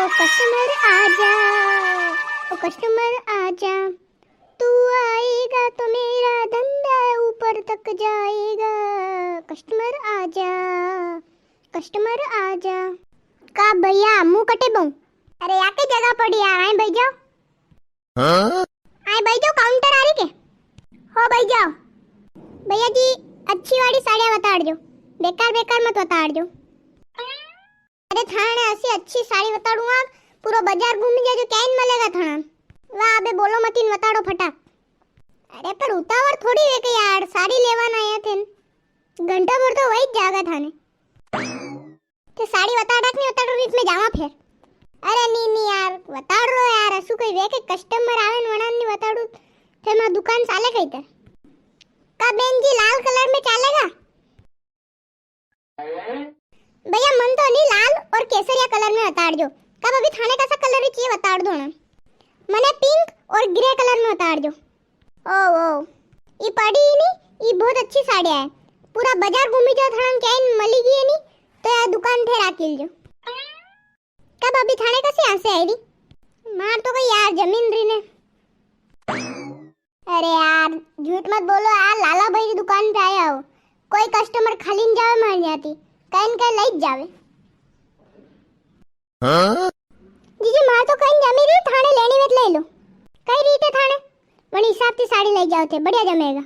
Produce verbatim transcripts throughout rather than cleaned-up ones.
ओ कस्टमर आजा, ओ कस्टमर आजा, तू आएगा तो मेरा धंधा ऊपर तक जाएगा। कस्टमर आजा, कस्टमर आजा। का भैया, मुंह कटे बहु? अरे, या के जगह पड़ी यार, आई भाई जाओ। हाँ? आई भाई जाओ, काउंटर आ रही के? हो भाई जाओ। भैया जी, अच्छी वाली साड़ियाँ बताड़ जो, बेकार बेकार मत बताड़ जो। अरे थाने ऐसी अच्छी साड़ी बताड़ू आप, पूरो बाजार घूमी जाजो, क्या इन मिलेगा थाना। वाह, अबे बोलो मत, इन बताड़ो फटाक। अरे पर उतावल थोड़ी वे के यार, साड़ी लेवाना आया थे। घंटा भर तो वही जागा थाने। ते साड़ी बताड़ा के नी बताड़ू, रीत में जावा फेर। अरे नी नी यार, बताड़ रो यार, असु कोई वे के कस्टमर आवे न वणा नी बताड़ू, फेर मारी दुकान चाले कई तर। का बेन जी, लाल कलर में चालेगा? भैया, मन तो नी, लाल और केसरिया कलर में बताड़ जो। का भाभी, थाने कसा कलर री चाहिए बताड़ दो ना। मने पिंक और ग्रे कलर में बताड़ जो। ओ, ओ, ई पड़ी ही नी, ई बहुत अच्छी साड़िया है। पूरा बाजार घूमी जाओ, थाने क्या इन मली गई है नी, तो या दुकान थे राखी लीजो। का भाभी, थाने कसी आसे आई री? मार तो कोई यार जमीन री ने। अरे यार, झूठ मत बोलो यार, लाला भाई की दुकान पे आया हो, कोई कस्टमर खाली नी जावे मार जाती, कहीं न कहीं लई जावे। हाँ? जीजी, मार तो कहीं जमी री, थाने लेनी मत ले लो। कई रीते थाने, वणी हिसाब की साड़ी ले जाओ थे, बढ़िया जमेगा।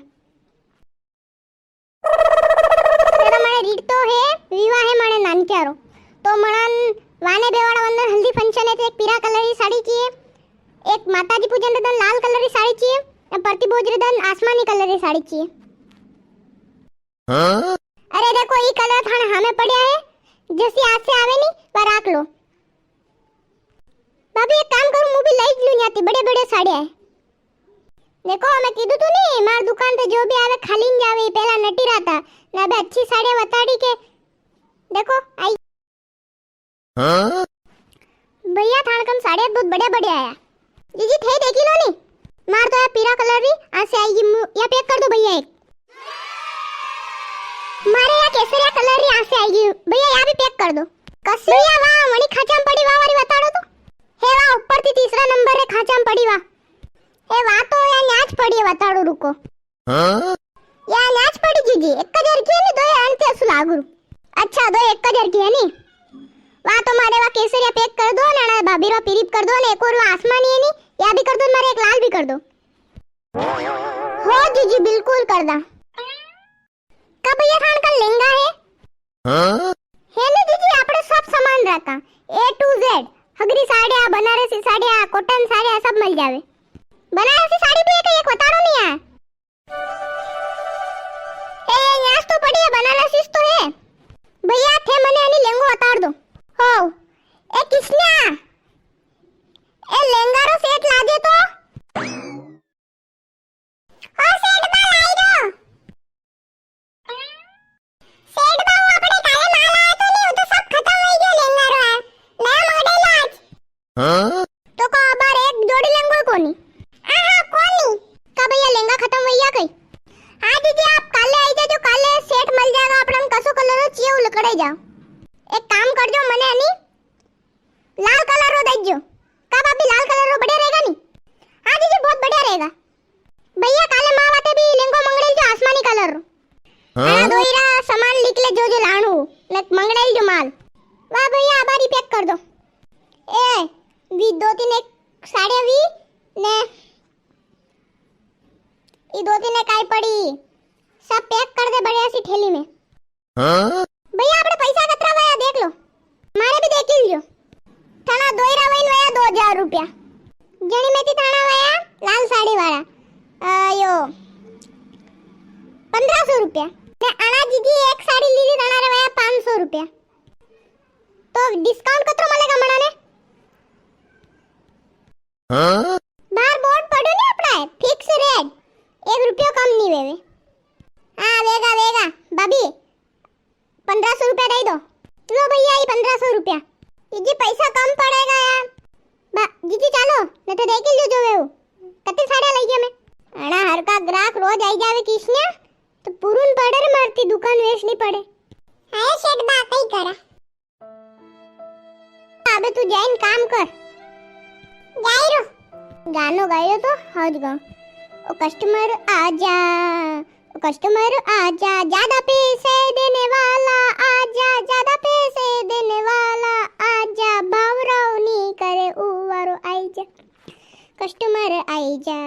दादा, मारे रीत तो है, विवाह है मारे नानक्या रो। तो मणन वाने बेवाड़ा वंदन हल्दी फंक्शन है, तो एक पीरा कलर की साड़ी चाहिए, एक माताजी पूजन रे दन लाल कलर की साड़ी चाहिए, और प्रतिभोज रे दन आसमानी कलर की साड़ी चाहिए। हाँ? अरे देखो, ई कलर थाने हामे पड़िया है, जसी आसे आवे नी, वा राख लो। भाभी, एक काम करूं, मु भी लई लूं याती, बड़े बड़े साड़िया है। देखो, मैं कीधु तू नी, मार दुकान पे जो भी आवे, खाली नी जावे, ई पहला नटी रहा था, ना अबे अच्छी साड़िया बताड़ी के। देखो, आई। हाँ? भैया, थान कम साड़िया बहुत बढ़िया बढ़िया आया। जीजी, थे देखी लो नी, मार तो या पीरा कलर री आसे आएगी, मु-, या पैक कर दो भैया एक। मारे या केसरिया कलर री आसे आएगी भैया, या भी पैक कर दो। कसी या वा, वणी खाचा में पड़ी वा वाली बताड़ो तो। हे वा, ऊपर थी तीसरा नंबर रे खाचा में पड़ी वा। हे वा, तो या न्याज पड़ी है, बताड़ो रुको। हाँ? या न्याज पड़ी जीजी, एक हजार की है नी, दो अंत असु लागू। अच्छा, दो एक हजार की है नी। वा तो मारे वा केसरिया पैक कर दो ना, ना भाभी रो पिरीप कर दो ना, एक और वा आसमानी है नी, या भी कर दो, मारे एक लाल भी कर दो। हो जीजी, बिल्कुल कर दा। का भैया, थान का लहंगा है? हाँ? है नी जीजी, आपणे सब सामान रखा, A to Z, हगरी साड़िया, बनारसी साड़िया, कॉटन साड़िया, सब मिल जावे। बनारसी साड़ी भी है, कई एक बताड़ो नी यार। ए, यास तो पड़ी है, बनारसी तो है। भैया, थे मने अनी लहंगो बताड़ दो। हो, ए किसना, ए लहंगा रो सेट लाजे तो। ओ सेठ बा, लाई दो। सेठ बा, वो आपणे काले माल आयो तो नी, वो तो सब खत्म हो गयो, लहंगा रो है, नया मॉडल आज। हाँ? तो को अबार एक जोड़ी लहंगो कोनी? हाँ, हाँ, कोनी। का भैया, लहंगा खत्म हो गया कई? हाँ दीदी, आप काले आई जाजो, काले सेट मिल जाएगा आपणे, कसो कलर रो चाहिए, वो लकड़े जाओ। एक काम कर जो, मने है नी, लाल कलर रो दे जो। का भाभी, लाल कलर रो बढ़िया रहेगा नी? हाँ जीजी, बहुत बढ़िया रहेगा। भैया, काले माँ वाते भी लहंगो मंगड़ेल जो आसमानी कलर रो। हाँ? हाँ, दोईरा सामान लिख ले, जो जो लाणू, ने मंगड़ेल जो माल। वाह भैया, अबारी पैक कर दो। ए, वी दो तीन एक साड़ियाँ वी, ने ई दो तीन एक आई पड़ी, सब पैक कर दे बढ़िया सी थैली में। हाँ? भैया, आपणे पैसा कतरा वया देख लो, मारे भी देखी लियो। थाना दोईरा वईन वया दो हजार रुपया। जणी में थी थाना वया लाल साड़ी वाला, अ, यो, पन्द्रह सौ रुपया। ने अणा जीजी एक साड़ी लीली, थाना रे वया पाँच सौ रुपया। तो डिस्काउंट कतरो मिलेगा मना ने? हाँ? बाहर बोर्ड पड़ो नी आपणा है, फिक्स रेट, एक रुपयो कम नी वेवे। हाँ, वेगा, वेगा, भाभी, पन्द्रह सौ रुपया दे दो। लो भैया, ये पन्द्रह सौ रुपया। जीजी, पैसा कम पड़ेगा यार। बा-, जीजी, चालो, नी तो देखी लो जो वेवे। कत्ती साड़िया लई गया मैं। अणा हर का ग्राहक रोज आई जावे किसने, तो पुरून पड़े रे, मारती दुकान वेचनी पड़े। हाय सेठ बा, कई करा। अबे तू जाइन काम कर। जाई रो। गानो गायो तो हज गाओ। ओ कस्टमर आजा, ओ कस्टमर आजा, ज्यादा पैसे देने वाला आजा, ज्यादा पैसे देने वाला आजा, भावराव नी करे उवारो आई जा, कस्टमर आई जा।